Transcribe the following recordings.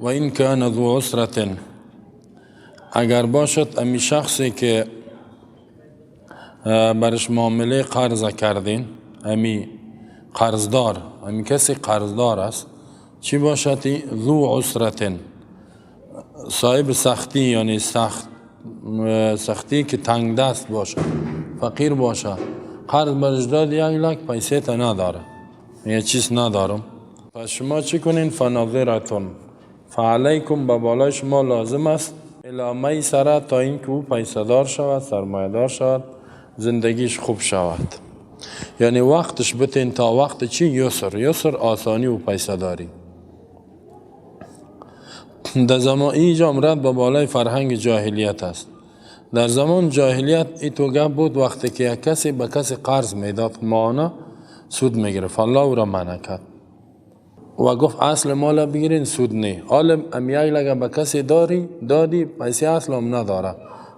و این کان ذو عسرة، اگر باشد امی شخصی که برش معامله قرض کردین، امی قرضدار، امی کسی قرضدار است، چی باشد؟ ذو عسرة، صاحب سختی، یعنی سخت سختی که تنگ دست باشه، فقیر باشه، قرض برش داد 1 لک، پیسه تا نداره، یه چیز ندارم. پس شما چی کنین؟ فناظرة، فعلیکم، به بالای شما لازم است، الی میسره، تا اینکه او پیسه دار شود، سرمایه دار شود، زندگیش خوب شود. یعنی وقتش بتین تا وقت چی؟ یسر. یسر آسانی و پیسه داری. در زمان اینجا رد به بالای فرهنگ جاهلیت است. در زمان جاهلیت ای تو گپ بود، وقتی که یک کسی به کسی قرض میداد، ماهانه سود میگرفت. الله او را منع کرد و گفت اصل مال بگیرین، سود نه. حالا ام 1 لک به کسی داری دادی، پیسه اصل هم نداره،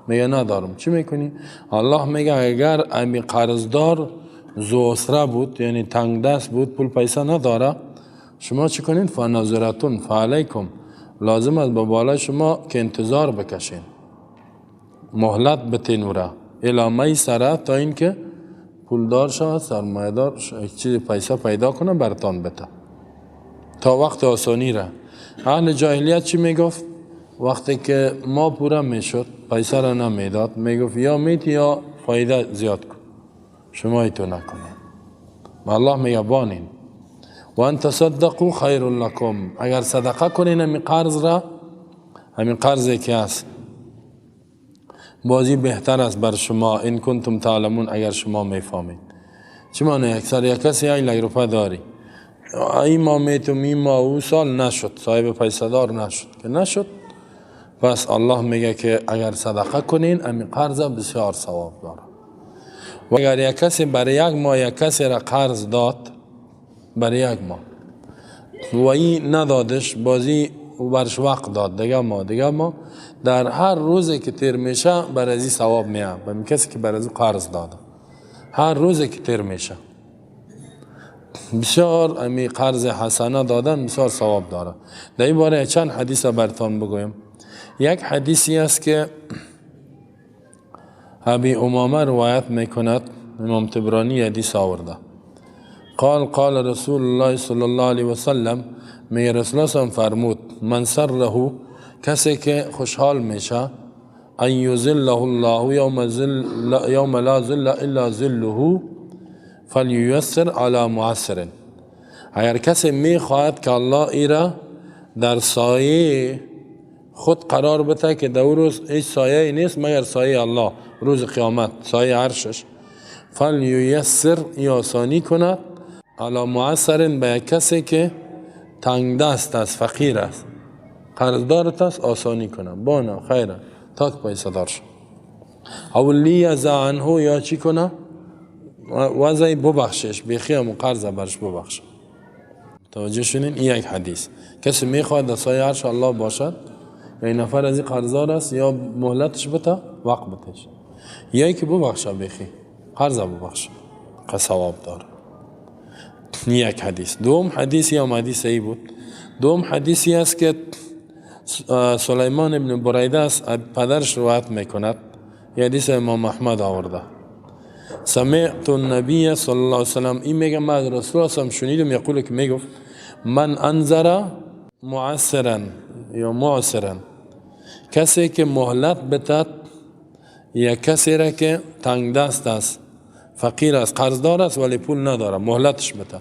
میگه ندارم، چی میکنی؟ الله میگه اگر امی قرضدار ذو عسره بود، یعنی تنگ دست بود، پول پیسه نداره، شما چی کنین؟ فناظرة، فعلیکم، لازم است به بالای شما که انتظار بکشین، مهلت بتین او را، الی میسره، تا اینکه پولدار شود، سرمایه دار، چیز پیسه پیدا کنه، برتان بده، تا وقت آسانی را. اهل جاهلیت چی میگفت؟ وقتی که ما پوره میشد، پیسه را نمیداد، میگفت یا میتی یا فایده زیاد کن. شما ایتو نکنید. الله میگه بانین، و ان تصدقوا خیر لکم، اگر صدقه کنین همین قرض را، همین قرضی که است، بازی بهتر است بر شما، ان کنتم تعلمون، اگر شما میفهمید. چی معنی؟ اکثر یک کسی 1 لک روپه داری، این ما میتم، این ما او سال نشد، صاحب پیسه دار نشد که نشد. پس الله میگه که اگر صدقه کنین امی قرض، بسیار ثواب داره. و اگر یک کسی برای یک ماه یک کسی را قرض داد، برای یک ماه، و این ندادش، بازی و برش وقت داد، دیگه ماه، دیگه ماه، در هر روزی که تیر میشه بر ازی ثواب میاد. به کسی که بر از قرض داده، هر روزی که تیر میشه. بسیار امی قرض حسنه دادن بسیار ثواب داره. در این باره چند حدیث برتان بگویم. یک حدیثی است که ابی امامه روایت میکند، امام طبرانی حدیث آورده. قال قال رسول الله صلی الله علیه وسلم، میگه رسول الله فرمود، من سره، کسی که خوشحال میشه، ان یظله الله یوم ظل یوم لا ظل الا ظله فلییسر علی معسر. اگر کسی میخواهد که الله ایرا در سایه خود قرار بده که در روز هیچ سایه نیست مگر سایه الله، روز قیامت، سایه عرشش، فلییسر، آسانی کند، علی معسر، به کسی که تنگ دست است، فقیر است، قرضدارت است، آسانی کنه، بانا خیره تا که پیسه دار شد. او لیضع عنه، یا چی کنه؟ وضعی ببخشش، بیخی هم قرض برش ببخش. توجه شدین؟ این یک حدیث. کسی میخواد در سایه عرش الله باشد، یا این نفر از این قرضدار است، یا مهلتش بده، وقت بتش، یا که ببخشه، بیخی قرض ببخشه که ثواب داره. یک حدیث. دوم حدیثی هم حدیث ای بود. دوم حدیثی است که سلیمان ابن بریده است، پدرش روایت میکند. حدیث امام احمد آورده. سمعت النبی صلی الله علیه وسلم، این میگه من از رسول الله شنیدم، یقول، که میگفت، من انظر معسرا یا معسرا، کسی که مهلت بتد یا کسی را که تنگ دست است، فقیر است، قرضدار است ولی پول نداره، مهلتش بده،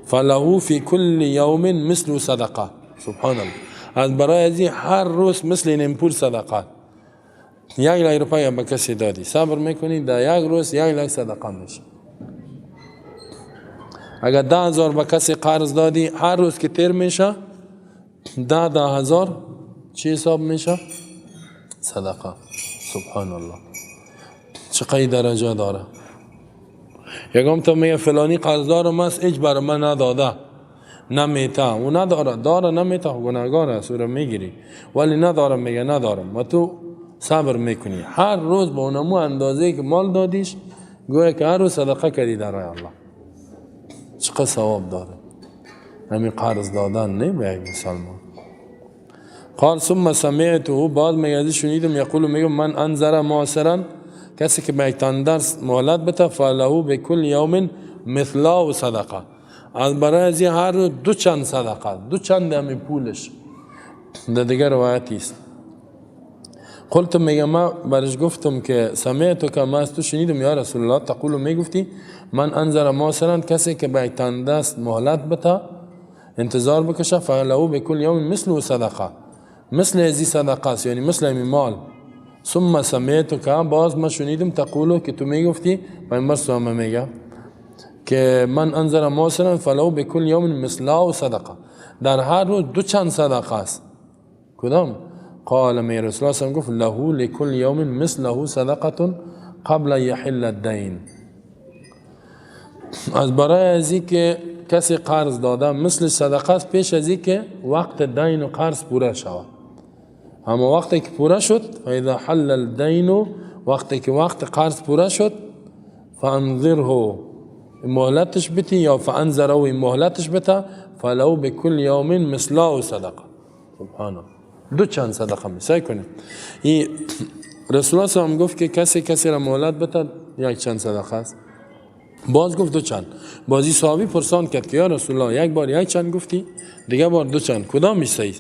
فله فی کل یوم مثل صدقه. سبحان الله. از برای ازی هر روز مثل این پول صدقه. 1 لک روپیه به کسی دادی، صبر میکنی، در یک روز 1 لک صدقه میشه. اگر 10,000 به کسی قرض دادی، هر روز که تیر میشه، ده 10,000 چی حساب میشه؟ صدقه. سبحان الله، چقدر درجه داره. یکم تو میگه فلانی قرضدارم است، هیچ بر من نداده، نمیته. او نداره، داره نمیته، گناهگار است، او رو میگیری. ولی ندارم، میگه ندارم و تو صبر میکنی، هر روز با اونمو اندازه که مال دادیش، گویا که هر روز صدقه کردی در راه الله. چقدر ثواب داره همین قرض دادن، نه به یک مسلمان. قال ثم سمعته، بعد میگه شنیدم، یقول میگه من انذر معسرا، کسی که به یک تندرس مهلت بده، فله بكل یوم مثله صدقه، از برای از هر روز دو چند صدقه، دو چند همی پولش. در دیگر روایتی است. قلت میگه ما برش گفتم که سمعت که ما از تو شنیدم یا رسول الله تقول میگفتی من انذر معسرا، کسی که به یک تندرس مهلت بده، انتظار بکشه، فله بكل یوم مثله صدقه، مثل ازی صدقه است، یعنی مثل امی مال. ثم سمعت که باز ما شنیدم تقولو که تو میگفتی، پیامبر صلی الله میگه که من انذر معسرا فله بكل یوم مثله صدقه، در هر روز دو چند صدقه است. کدام؟ قال می رسول الله گفت له لكل یوم مثله صدقه قبل یحل الدین. از برای ازی که کسی قرض داده مثل صدقه است پیش از که وقت دین و قرض پوره شود. اما وقتی که پوره شد، فاذا حل الدین، وقتی که وقت قرض پوره شد، فانظره مهلتش بتی یا فانظره مهلتش بته، فلو بكل یوم مثله صدقه. سبحان الله، دو چند صدقه می سعی کنیم. این رسول الله صلی گفت که کسی کسی را مهلت بته یک چند صدقه است، باز گفت دو چند. بازی صحابی پرسان کرد که یا رسول الله یک بار یک چند گفتی، دیگه بار دو چند، کدام صحیح؟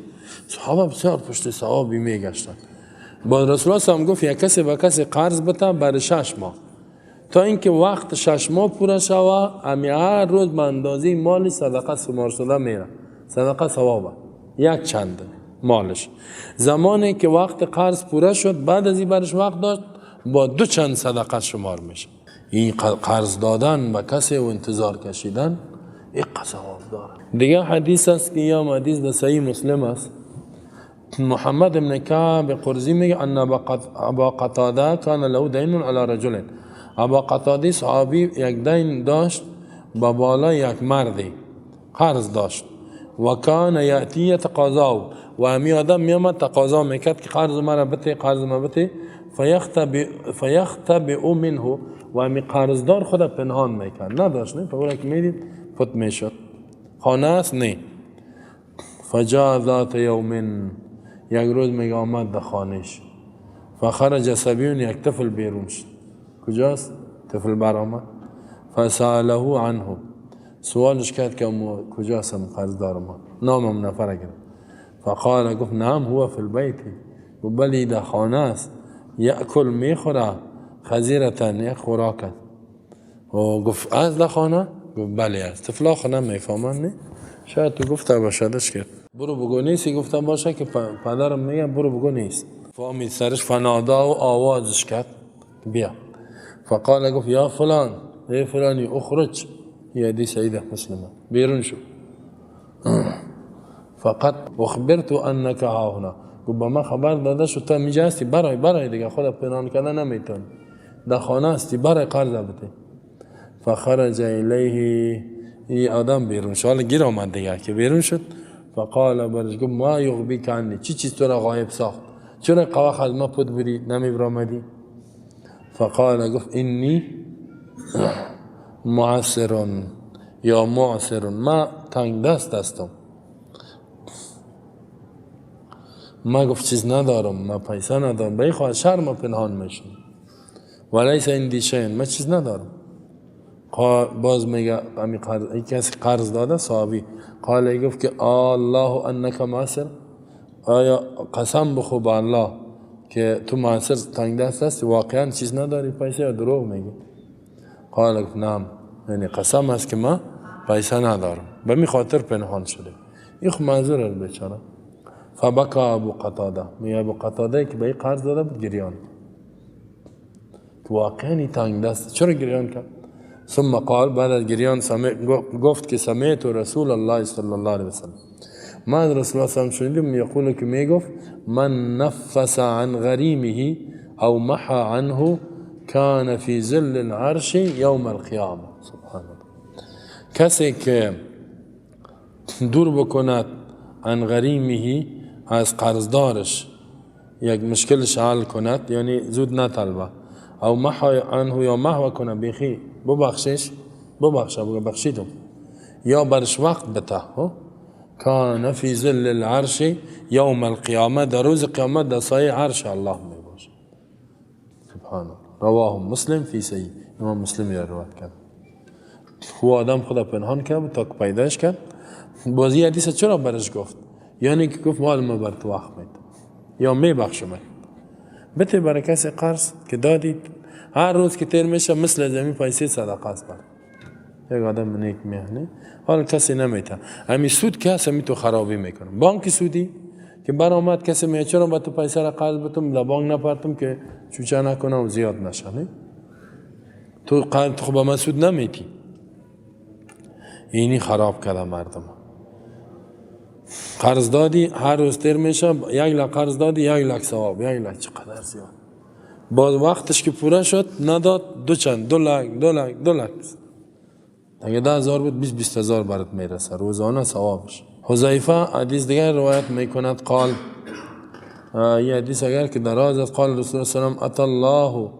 صحابه بسیار پشت صحابی میگشتن. باز رسول الله صلی گفت یک کسی به کسی قرض بته بر 6 ماه، تا اینکه وقت 6 ماه پوره شوه، امی هر روز به اندازه مال صدقه شمار شده میره، صدقه ثوابه یک چند مالش. زمانی که وقت قرض پوره شد، بعد از این برش وقت داشت، با دو چند صدقه شمار میشه. این قرض دادن به کسی و انتظار کشیدن این ثواب داره. دیگه حدیث است که یا حدیث در صحیح مسلم است. محمد بن کعب قرزی میگه ان ابا قتاده کان له دین علی رجل. ابا قتاده صحابی یک دین داشت با بالای یک مردی، قرض داشت. و کان یأتی یتقاضاه، و همی آدم میامد تقاضا میکرد که قرض مرا بته، قرض ما بته. فیختبئ منه، و همی قرضدار خود پنهان میکرد، نداشت نه، فورا که میدید فوت میشد. خانه است نه. فجاء ذات یوم، یک روز میگه آمد در خانهش، فخرج صبی، یک طفل بیرون شد. کجاست؟ طفل برآمد. فسأله عنه، سوالش کرد که کجاست قرضدار ما، نامم نفر گرفت. فقال گفت نعم هو فی البیت، گفت بلی در خانه است. یأکل میخوره، خزیرة یک خوراک است. و گفت از در خانه؟ گفت بله است. طفلا خانه میفهمند نه؟ شاید تو گفته باشدش که برو بگو نیستی، گفته باشه که پدرم میگه برو بگو نیست. فامید سرش، فنادا و آوازش کرد بیا. فقال گفت یا فلان، ای فلانی، اخرج، یه حدیث عیده مسلمه، بیرون شو. فقط اخبرت انک ها هنا، گفت با من خبر داده شد تو اینجا هستی، برای برای دیگه خود پنهان کردن نمیتونی، در خانه هستی، برای قرض بده. فخرج الیه، ای آدم بیرون شد، حالا گیر آمد دیگه که بیرون شد. فقال برش گفت ما یغبیک عنی، چی چیز تو را غایب ساخت، چرا قواخ از ما پد بودی نمی برآمدی؟ فقال گفت انی معسر یا معسر، ما تنگ دست هستم، ما گفت چیز ندارم، ما پیسه ندارم، به این شرم پنهان میشم. ولیس عندی شیء، ما چیز ندارم. باز میگه امی قرض، ای کسی قرض داده صحابی، قال گفت که الله انک معسر، آیا قسم بخو به الله که تو معسر تنگ دست هستی، واقعا چیز نداری پیسه یا دروغ میگی؟ قال گفت نعم، یعنی قسم است که ما پیسه ندارم، به می خاطر پنهان شده. این خب معذور است بیچاره. فبکا ابو قتاده، میگه ابو قتاده که به این قرض داده بود گریان، که واقعا تنگ دست، چرا گریان کرد؟ ثم قال، بعد از گریان گفت که سمعت رسول الله صلی الله علیه وسلم، ما از رسول الله صلی الله علیه وسلم شنیدم یقول که میگفت من نفس عن غریمه او محى عنه کان فی ظل العرش یوم القیامه. سبحان الله. کسی که دور بکند عن غریمه، از قرضدارش یک مشکلش حل کند، یعنی زود نطلبه، او محى عنه یا محو کنه، بیخی ببخشش، ببخشه، بگه بخشیدم، یا برش وقت بته، کان فی ظل العرش یوم القیامه، در روز قیامت در سایه عرش الله می باشه. سبحان الله. رواه مسلم فی صحیح. امام مسلم را روایت کرد. او آدم خدا پنهان کرد تا که پیداش کرد. بازی حدیث چرا برش گفت؟ یعنی که گفت مال ما بر تو وقت میدم یا میبخشم. بته برای کسی قرض که دادید هر روز که تیر میشه مثل زمین پیسه صدقه است بر یک آدم نیک میهنه. حالا کسی نمیته همین سود که هست تو خرابی میکنه. بانک سودی که برآمد کسی میگه چرا با تو پیسه را قرض بتم در بانک نپرتم که چوچه نکنه و زیاد نشه. تو قرض تو به من سود نمیتی. اینی خراب کرده مردم. قرض دادی هر روز تیر میشه، 1 لک قرض دادی 1 لک ثواب، 1 لک چقدر زیاد. باز وقتش که پوره شد نداد، دو چند 2 لک 2 لک 2 لک، اگه 10,000 بود 20 20,000 برات میرسه روزانه ثوابش. حذیفه حدیث دیگر روایت میکند. قال، یه حدیث اگر که دراز است. قال رسول الله صلی الله علیه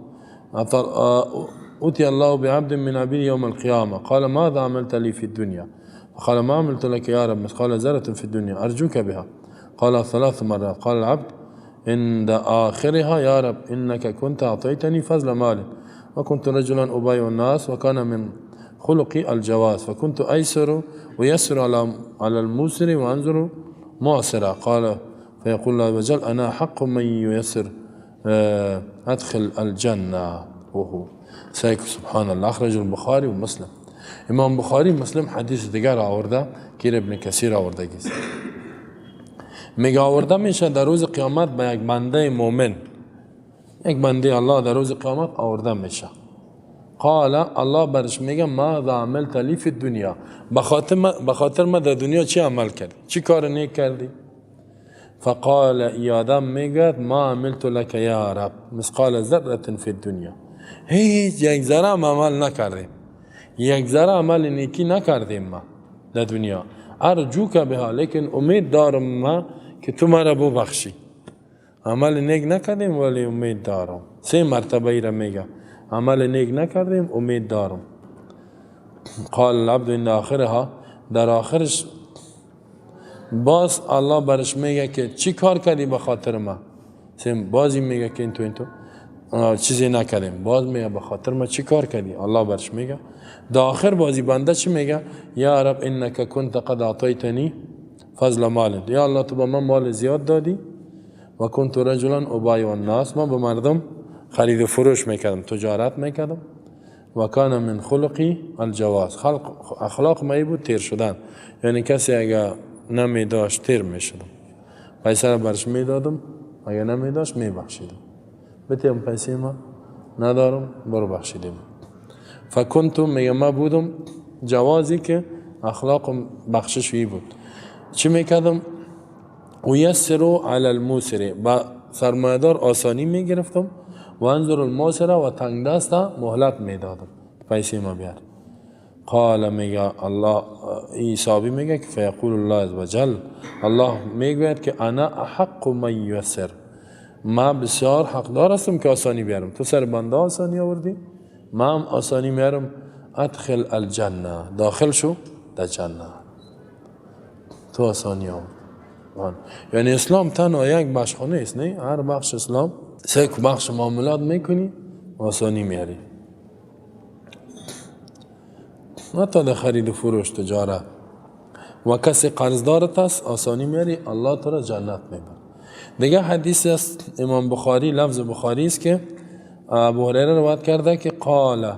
و سلم: أتي الله بعبد من عبيده يوم القيامة، قال: ماذا عملت لي في الدنيا؟ قال: ما عملت لك يا رب مثقال ذرة في الدنيا، أرجوك بها. قال ثلاث مرات. قال العبد عند آخرها: يا رب، إنك كنت أعطيتني فضل مال، وكنت رجلا أبايع الناس، وكان من خلقي الجواز، فكنت أيسر ويسر على الموسر وأنظر معسرا. قال: فيقول الله عز وجل: أنا أحق من ييسر، أدخل الجنة. وهو سیکو سبحان الله. أخرجه البخاري ومسلم. امام بخاری مسلم حدیث دیگر آورده که ابن کثیر آورده گیست. میگه آورده میشه در روز قیامت به یک بنده مؤمن، یک بنده الله در روز قیامت آورده میشه. قال، الله برش میگه: ماذا عملت لی فی الدنیا؟ بخاطر ما در دنیا چی عمل کردی؟ چی کار نیک کردی؟ فقال، ای آدم میگه: ما عملت لك یا رب مثقال ذره فی الدنیا. هیچ، یک ذره هم عمل نکردیم، یک ذره عمل نیکی نکردیم ما در دنیا. ارجوک بها، لیکن امید دارم ما که تو مرا ببخشی. عمل نیک نکردیم ولی امید دارم. سه مرتبه ای را میگه: عمل نیک نکردیم، امید دارم. قال العبد عند آخرها، در آخرش باز الله برش میگه که چی کار کردی به خاطر ما؟ بازی میگه که این تو این تو چیزی نکردیم. باز میگه به خاطر ما چی کار کردی؟ الله برش میگه. در آخر بازی بنده چی میگه؟ یا رب، انک کنت قد اعطیتنی فضل مال. یا الله، تو به من مال زیاد دادی. و کنت رجلا ابایع الناس، من به مردم خرید و فروش میکردم، تجارت میکردم. و کان من خلقی الجواز، خلق اخلاق ما بود تیر شدن، یعنی کسی اگه نمی داشت تیر میشدم، پیسه را برش میدادم، اگه نمی داشت میبخشیدم. بتیم پیسه ما ندارم، برو بخشیدیم. فکنت، میگه ما بودم جوازی که اخلاقم بخشش بود. چی میکردم؟ ایسر علی الموسر، با سرمایه‌دار آسانی میگرفتم، و انظر المعسر، و تنگ دست مهلت میدادم پیسه ما بیار. قال، میگه الله، ایسابی میگه که فیقول الله عز وجل، الله میگوید که انا احق من یسر، ما بسیار حقدار هستم که آسانی بیارم. تو سر بنده آسانی آوردی، ما هم آسانی میارم. ادخل الجنه، داخل شو در جنه، تو آسانی آورد. یعنی اسلام تنها یک بخش نیست، نه، هر بخش اسلام سه بخش معاملات میکنی آسانی میاری، حتی در خرید و فروش، تجارت و کسی قرضدارت است آسانی میاری، الله تو را جنت میبر. دیگه حدیث است امام بخاری، لفظ بخاری است که ابو هریره روایت کرده که قال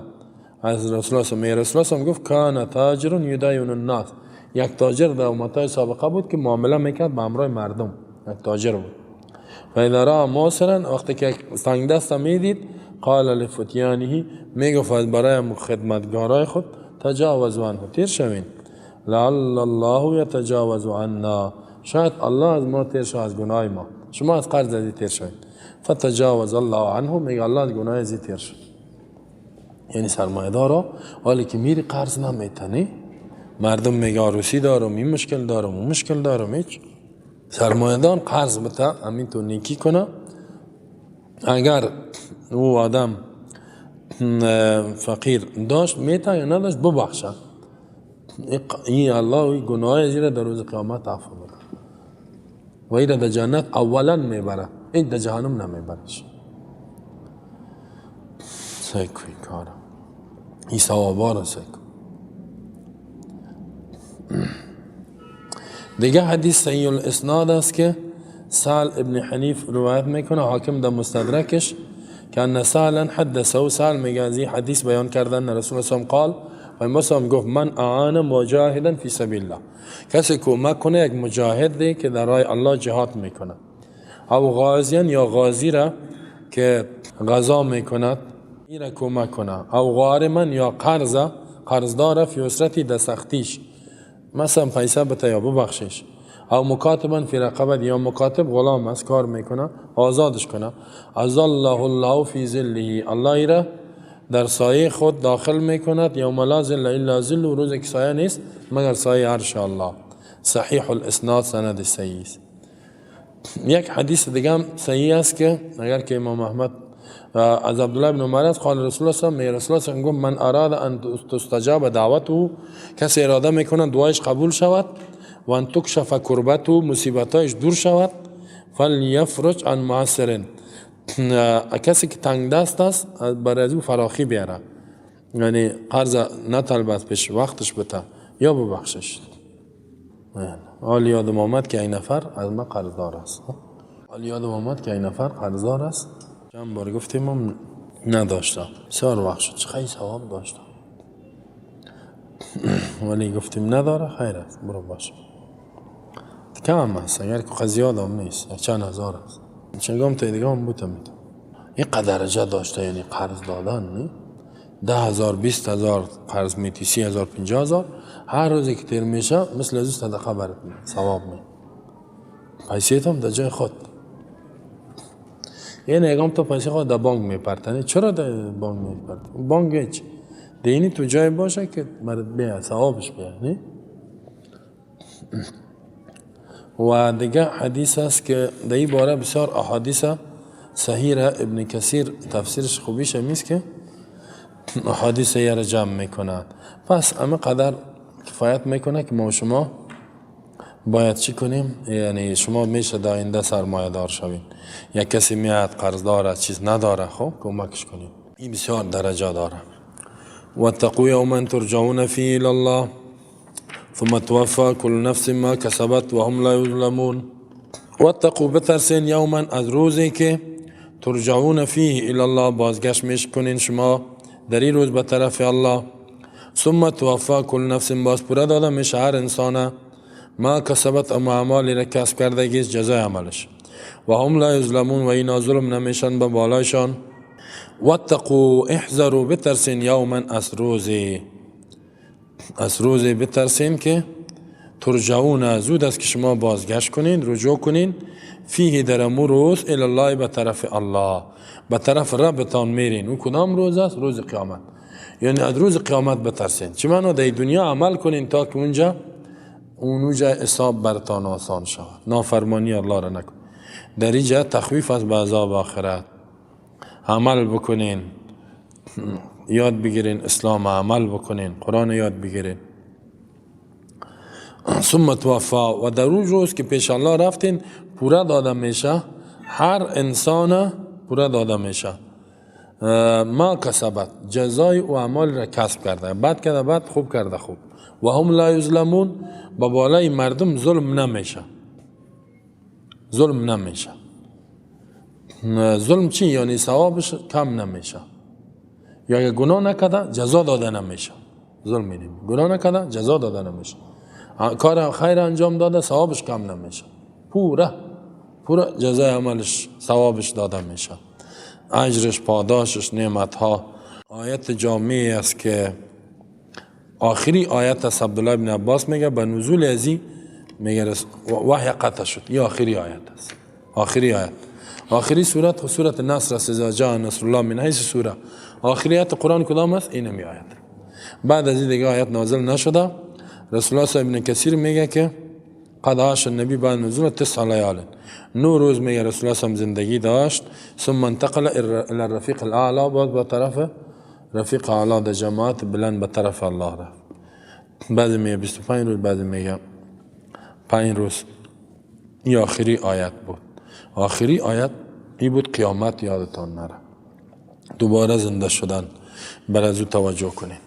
از رسول الله، رسول الله گفت: کان تاجر یداین الناس. یک تاجر در امتای سابقه بود که معامله میکرد به همراه مردم، یک تاجر بود. فاذا رأى معسرا، وقتی که تنگ دست میدید، قال لفتیانه، میگفت برای خدمتگارای خود: تجاوزوا عنه، تیر شوین، لعل الله یتجاوز عنا، شاید الله از ما تیر شود، از گناه ما. شما از قرض ازی تیر شوین. فتجاوز الله عنه، میگه الله از گناه ازی تیر شد. یعنی سرمایه دارا حالی که میری قرض نمیتنی، مردم میگه عروسی دارم، این مشکل دارم، اون مشکل دارم. هیچ سرمایه دار قرض بده، همین تو نیکی کنه. اگر او آدم فقیر داشت میته یا نداشت ببخشه. این الله گناه زیرا در روز قیامت عفو میکنه و این در جنت اولا میبره، این در جهنم نمیبرش. سعی کن کارم این ثوابا را سعی کن. دیگه حدیث صحیح الاسناد است که سهل ابن حنیف روایت میکنه، حاکم در مستدرکش، که ان سهلا حدثه، سهل میگه از این حدیث بیان کردن رسول الله قال، و گفت من اعان مجاهدا فی سبیل الله، کسی کمک کنه یک مجاهد که در راه الله جهاد میکنه، او غازیان یا غازی را که غزا میکند این را کمک کنه، او غارما یا قرضدار فی عسرتی در سختیش، مثلا پیسه بته یا ببخشش، او مکاتبا فی رقبت، یا مکاتب غلام است کار میکنه آزادش کنه، اظله الله فی ظله، الله را در سایه خود داخل میکند، یوم لا ظل الا ظله، روزی که سایه نیست مگر سایه عرش الله. صحیح الاسناد، سند صحیح است. یک حدیث دیگه هم صحیح است که اگر که امام احمد از عبدالله بن عمر است، قال رسول الله صلی الله علیه و سلم، گفت من اراد ان تستجاب دعوته، کسی اراده میکنه دعایش قبول شود، و ان تکشف کربته، مصیبتایش دور شود، فلیفرج عن معسر، کسی که تنگ دست است برای از او فراخی بیاره، یعنی قرض نطلب پیش وقتش بته یا ببخشش. حال یادم آمد که این نفر از ما قرضدار است، حال یادم آمد که این نفر قرضدار است، چند بار گفتیم هم نداشتم، بسیار وقت شد، چه خیلی ثواب داشتم ولی گفتیم نداره، خیر است برو باشه. کم است، اگر که زیاد هم نیست، چند هزار است، چنگام تا دیگه هم بودم میدم. این قدر درجه داشته، یعنی قرض دادن نی 10,000 20,000 قرض میتی، 30,000 50,000، هر روزی که تیر میشه مثل از صدقه برات ثواب می، پیسه هم در جای خود. یعنی اگم تو پیسه خود در بانک میپرتنی، چرا در بانک میپرتنی؟ بانک هیچ دینی تو جای باشه که برات بیا ثوابش بیا، نی؟ و دیگه حدیث است که در این باره بسیار احادیث صحیح را ابن کثیر تفسیرش خوبیش همیست که احادیث را جمع میکند. پس همه قدر کفایت میکنه که ما و شما باید چی کنیم؟ یعنی شما میشه در آینده سرمایه دار شوین. یک کسی میاد قرضدار چیز نداره، خب کمکش کنیم، این بسیار درجه داره. واتقوا یوما ترجعون فیه الی الله ثم توفى كل نفس ما كسبت وهم لا يظلمون. واتقوا، بترسین، یوما از روزی که ترجعون فیه الی الله، بازگشت میکنین شما در این روز به طرف الله. ثم توفى كل نفس، باز پورا داده میشه هر انسانه ما کسبت، اما اعمالی را کسب کردگیست جزای عملش، و هم لا یظلمون، و اینا ظلم نمیشن به بالایشان. واتقوا احذروا، بترسین، یوما از روزی، از روزی بترسین که ترجعون، زود است که شما بازگشت کنین، رجوع کنین، فیه در امو روز، الی الله، به طرف الله، به طرف ربتان میرین. او کدام روز است؟ روز قیامت. یعنی از روز قیامت بترسین. چه معنا؟ در دنیا عمل کنین تا که اونجا اونجا حساب برتان آسان شود. نافرمانی الله را نکن. در اینجا تخویف است به عذاب آخرت. عمل بکنین، یاد بگیرین اسلام، عمل بکنین، قرآن یاد بگیرین. ثم توفا، و در روز که پیش الله رفتین پورا داده میشه، هر انسان پورا داده میشه ما کسبت، جزای و اعمال را کسب کرده، بد کرده بد، خوب کرده خوب. و هم لا یظلمون، با بالای مردم ظلم نمیشه، ظلم نمیشه. ظلم چی؟ یعنی ثوابش کم نمیشه، یا اگه گناه نکرده جزا داده نمیشه. ظلم میدیم، گناه نکرده جزا داده نمیشه، کار خیر انجام داده ثوابش کم نمیشه، پورا پورا جزای عملش ثوابش داده میشه، اجرش، پاداشش، نعمتها. آیت جامعی است که آخری آیت است. عبدالله بن عباس میگه به نزول ازی میگه وحی قطع شد. این آخری آیت است، آخری آیت، آخری سورت، سورت نصر است. اذا جاء نصر الله من حیث سوره، آخری آیت قرآن کدام است؟ اینمی آیت. بعد از این دیگه آیت نازل نشده. رسول الله ابن کثیر میگه که قد عاش النبی بعد نزول 9 لیال، 9 روز میگه رسول الله زندگی داشت. ثم انتقل الى الرفیق الاعلى، باز به طرف رفیق اعلی در جماعت بلند به طرف الله رفت. بعضی میگه 25 روز، بعضی میگه 5 روز. این آخری آیت بود. آخری آیت این بود، قیامت یادتان نره، دوباره زنده شدن. بر از او توجه کنید.